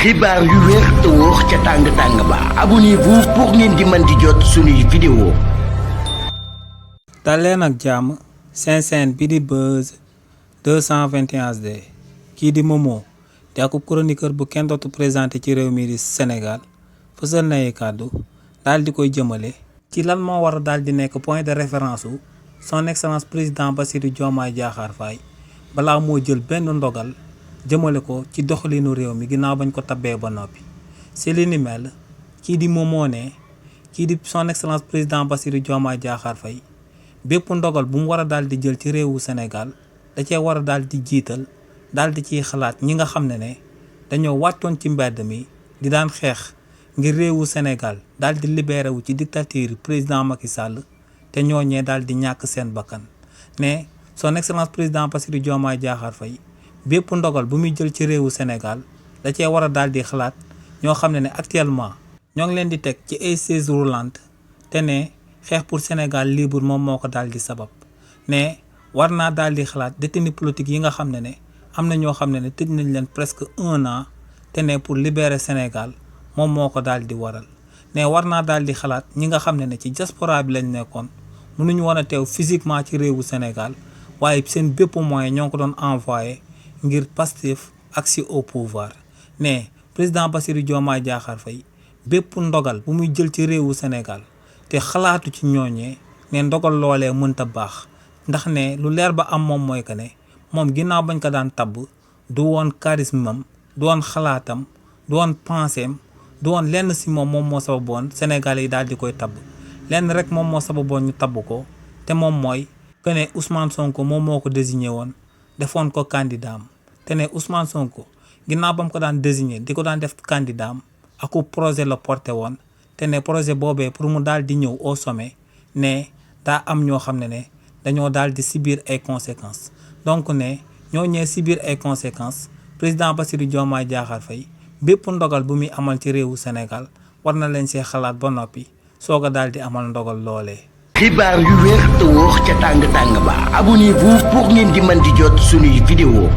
xibaar yu wér te wóor ca tàng-tàng ba abonnez-vous pour ngeen di mën di jot suñuy vidéo. daleen ak jàmm seen chaîne bi di Buzz 221 HD kii di Momo di akub chroniqueur bu kenn dootu présenté ci réew mi di Sénégal fësal nay kàddu daal di koy jëmale ci lan moo war a daal di nekk point de référence u son excellence président Bassirou Diomaye Diakhar Faye balaa moo jël benn ndogal jëmale ko ci doxalinu réew mi ginnaaw bañ ko tabbee ba noppi si li ni mel kii di Momo ne kii di son excellence président Bassirou Diomaye Diakhar Faye bépp ndogal bu mu war a daal di jël ci réewu Sénégal da cee war a daal di jiital daal di ciy xalaat ñi nga xam ne dañoo wàccoon ci mbedd mi di daan xeex ngir réewu Sénégal daal di libéré wu ci dictature président Macky Sall te ñooñee daal di ñàkk seen bakkan ne son excellence président Bassirou Diomaye Diakhar Faye bépp ndogal bu muy jël ci réewu Sénégal da cee war a daal di xalaat ñoo xam ne actuellement ñoo ngi leen di teg ci ay chaises roulantes te ne xeex pour Sénégal libre moom moo ko daal di sabab ne war naa daal di xalaat détenu politique yi nga xam ne am na ñoo xam ne tëj nañ leen presque 1 an te ne pour libérer Sénégal moom moo ko daal di waral ne war naa daal di xalaat ñi nga xam ne ci diaspora bi lañ nekkoon mënuñu woon a teew physiquement ci réewu Sénégal waaye seen bépp moyen ñoo ko doon envoyé ngir Pastef accès au pouvoir ne président Bassirou Diomaye Diakhar Faye bépp ndogal bu muy jël ci réewu Sénégal te xalaatu ci ñooñee ne ndogal loolee mënta baax ndax ne lu leer ba am moom mooy que ne moom ginnaaw bañ ko daan tabb du woon charisme am du woon xalaatam du woon penséem du woon lenn si moom moo sababoon Sénégalais yi daal di koy tabb lenn rek moom moo sababoon ñu tabb ko te moom mooy que ne Ousmane Sonko moom moo ko désigné woon defoon ko candidat am te ne Ousmane Sonko ginnaaw ba mu ko daan désigné di ko daan def candidat am aku projet la porté woon te ne projet boobee pour mu daal di ñëw au sommet ne daa am ñoo xam ne dañoo daal di subir ay conséquences donc ne ñoo ñee subir ay conséquences président Bassirou Diomaye Diakhar Faye bépp ndogal bu muy amal ci réewu Sénégal war na leen see xalaat ba noppi soog a daal di amal ndogal loolee. xibaar yu wér te wóor ca tàng-tàng ba abonnez-vous pour ngeen di mën di jot suñuy vidéo.